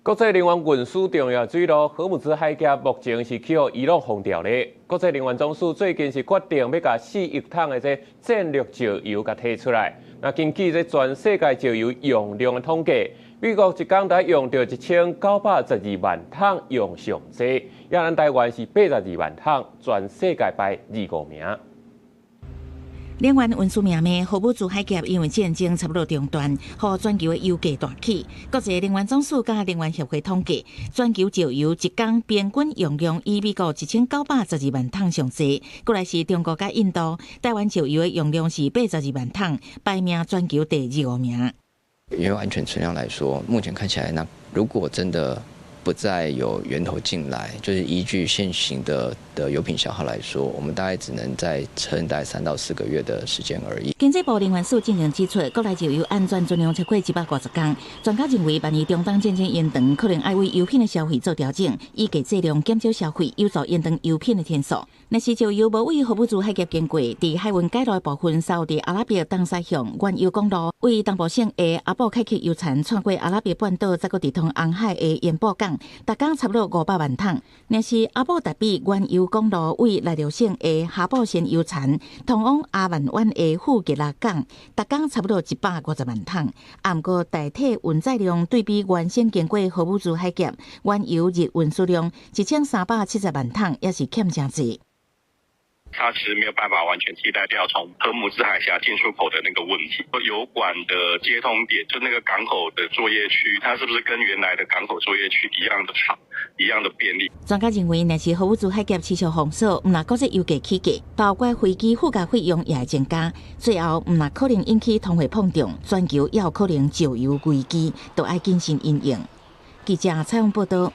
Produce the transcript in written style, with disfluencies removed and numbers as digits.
國際能源運輸重要水路荷姆茲海峽目前是去予伊朗封著咧。國際能源總署最近是決定欲共4億桶的這戰略石油共提出來。那根據這全世界石油用量的統計，美國一工得用著1912萬桶用上濟，亞咱台灣是82萬桶，全世界排二五名。能源運輸命脈荷姆茲海峽因為戰爭差不多中斷，予全球的油價大起。國際能源總署佮能源協會統計，全球石油一工平均用量以美國1912萬桶上濟，過來是中國佮印度。台灣石油的用量是82萬桶，排名全球第二五名。原油安全存量來說，目前看起來，那如果真的不再有源頭進來，就是依據現行的油品消耗來說，我們大概只能再撐大概3到4個月的時間而已。經濟部能源署進前指出，國內石油安全存量超過150工。專家認為，萬一中東戰爭延長，可能愛為油品的消費做調整，以低劑量減少消費，有助延長油品的天數。若是石油無為荷姆茲海峽經過，佇海運改道的部分，沙烏地阿拉伯東西向原油公路，為東部省的阿布凱克油田穿過阿拉伯半島，再閣直通紅海的延布港，逐工差不多500萬桶。若是阿布達比原油公路為內陸省的哈布仙油田通往阿曼灣的富吉拉港，逐工差不多150萬桶。啊，毋過代替運載量對比原先經過荷姆茲海峽原油日運輸量1370萬桶，也是欠誠濟。它其實沒有辦法完全替代掉從荷姆茲海峽進出口的那個問題。油管的接通點，就那個港口的作業區，它是不是跟原來的港口作業區一樣的長，一樣的便利？專家認為，若是荷姆茲海峽持續封鎖，毋但國際油價起價，包括飛機附加費用也會增加，最後毋但可能引起通貨膨脹，全球也有可能石油危機，都愛謹慎因應。記者採訪報道。